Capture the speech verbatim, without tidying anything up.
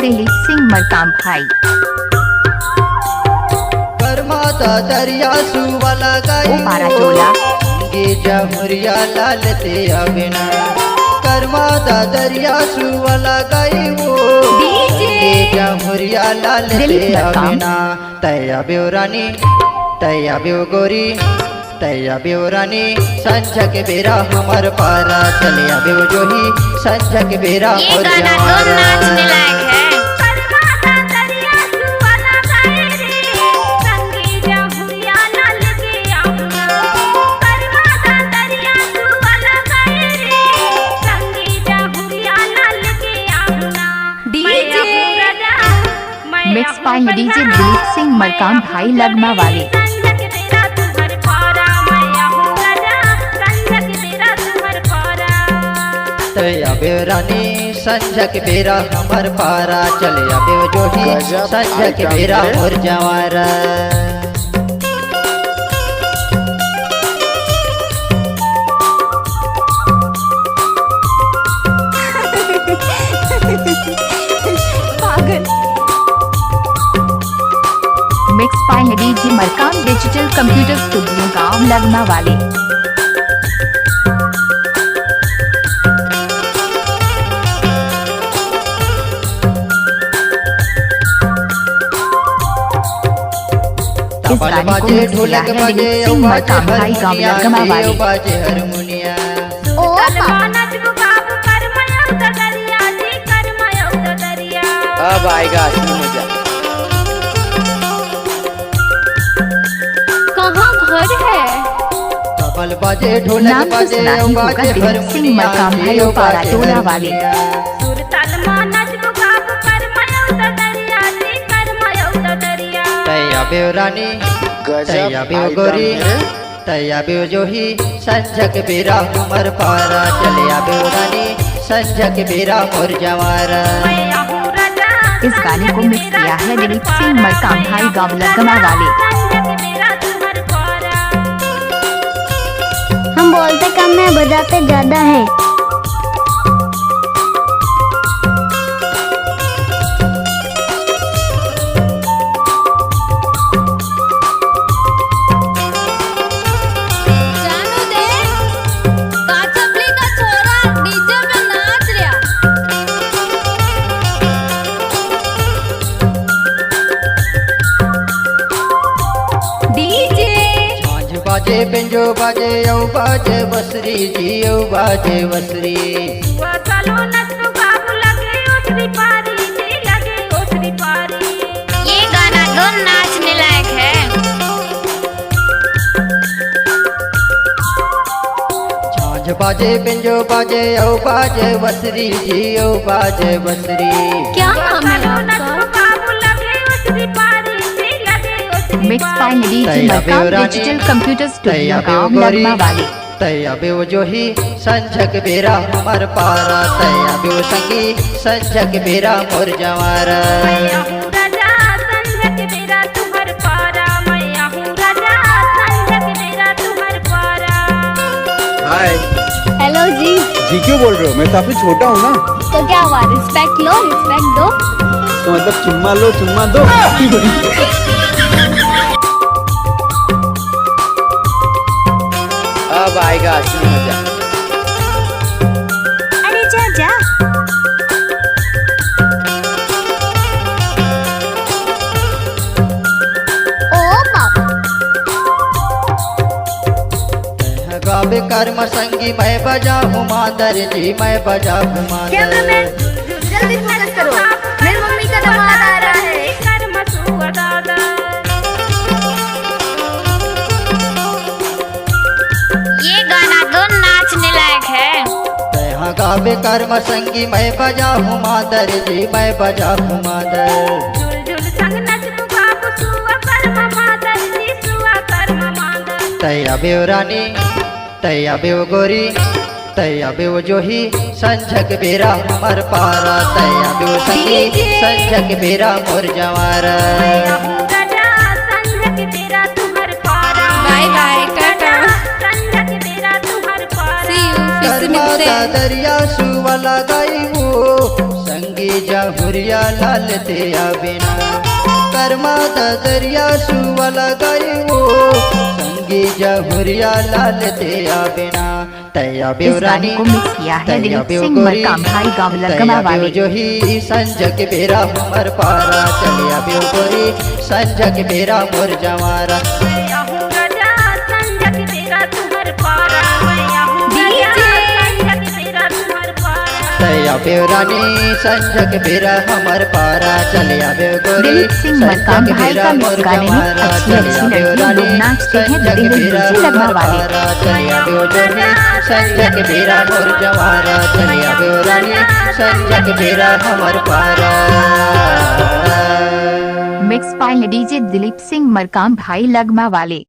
दिलीप सिंह मरकाम भाई। करमाता दरिया सुवाला गई ओ पारा टोला। संगी जमुरिया लाल ते अबे ना। करमाता दरिया सुवाला गई वो। DJ संगी जमुरिया लाल दिलीप ते मरकाम। अबे ना। तै अबे ओ रानी, तै अबे ओ गोरी, तै अबे ओ रानी, संझक बेरा हमर पारा, चले अबे ओ जोही, संझक बेरा ये मोर गाना तो जवारा। नाचने लायक है। DJ। Mix by DJ Dilip Singh Markam भाई लगमा वाले। तै अबे रानी संझक बेरा हमर पारा, चले अबे जोही गजब संझक item बेरा रे। मोर जवारा। पागल। Mix by DJ Markam Digital Computer Studio गांव लगमा वाले। इस गाने को mix किया है दिलीप सिंह मरकाम भाई गांव लगमा वाले। ओ बाबा। अब आएगा असली मजा। कहाँ घर है? तबल बाजे, ढोलक नाम तो बाजे, सुना ही होगा दिलीप सिंह मरकाम भाई पारा टोला वाले। तै अबे ओ रानी, गजब तै अबे ओ item गोरी, है। तै अबे ओ जोही, संझक बेरा हमर पारा, चले अबे ओ रानी, संझक बेरा मोर जवारा। इस गाने को mix किया है दिलीप सिंह मरकाम भाई गांव लगमा वाले। हम बोलते कम है, बजाते ज्यादा है। जानू दे, काचपली का छोरा DJ पे नाच रहा। DJ। झांझ बाजे, बेंजो बाजे, औ बाजे बसरी जी, औ बाजे बसरी। ये गाना तो नाचने लायक है। झांझ बाजे, बेंजो बाजे, औ बाजे बसरी जी, औ बाजे बसरी। क्या नाम है आपका? Mix by DJ Markam Digital Computer Studio गांव लगमा वाले। तै अबे ओ जोही संझक बेरा हमर पारा, तै अबे ओ संगी संझक बेरा मोर जवारा। हाय। हेलो जी। जी क्यों बोल रहे हो? मैं तो आपसे छोटा हूँ ना। तो क्या हुआ, respect लो, respect दो। तो मतलब चुम्मा लो, चुम्मा दो। अब आएगा असली मजा। अरे जा, जा। ओ बाबा। गावे कर्म संगी मैं बजाहूँ मांदर जी, मैं बजाहूँ मांदर। Cameraman, जल्दी focus करो, मेरी मम्मी का दमाद आ रहा है। ये गाना तो नाचने लायक है। तैहा गावे कर्म संगी मैं बजाहूँ मांदर जी, मैं बजाहूँ मांदर। जुल जुल संग नचबू बाबू सुआ कर्म मांदर जी, सुआ कर्म मांदर। तै अबे ओ रानी, तै अबे ओ गोरी, तै अबे ओ जोही, संझक बेरा हमर पारा, तै अबे ओ संगी, संझक बेरा मोर जवारा। Bye bye, Tata. See you, फिर से मिलते हैं। दरिया सुवाला गई वो संगी। जहुरिया लाल ते आबे ना, करमा ददरिया सुवा लगाई वो, संगी जहुरिया लाल ते आबे ना। तैया बेव इस गाने रानी, को मिक्स किया है तैया दिलीप बेव सिंह गोरी, मरकाम भाई गांव तैया लकमा बेव वाले। जो ही संजक बेरा हमर पारा, चलिया बेव गोरी संजक बेरा मोर जवारा। तैया बेव रानी संजक बेरा हमर पारा, चलिया बेव गोरी दिलीप सिंह मरकाम संजक भाई बेरा का मोर मिक्स गाने में जवारा, अच्छी अच्छी चलिया बेव लड़कियां लोग रानी नाचते हैं संजक दिलीप बेरा जी लगमा हमर वाले। पारा, चलिया बेव गोरी संजक बेरा मोर जवारा, चलिया बेव रानी संजक बेरा हमर पारा। Mix by DJ Dilip Singh Markam भाई लगमा वाले।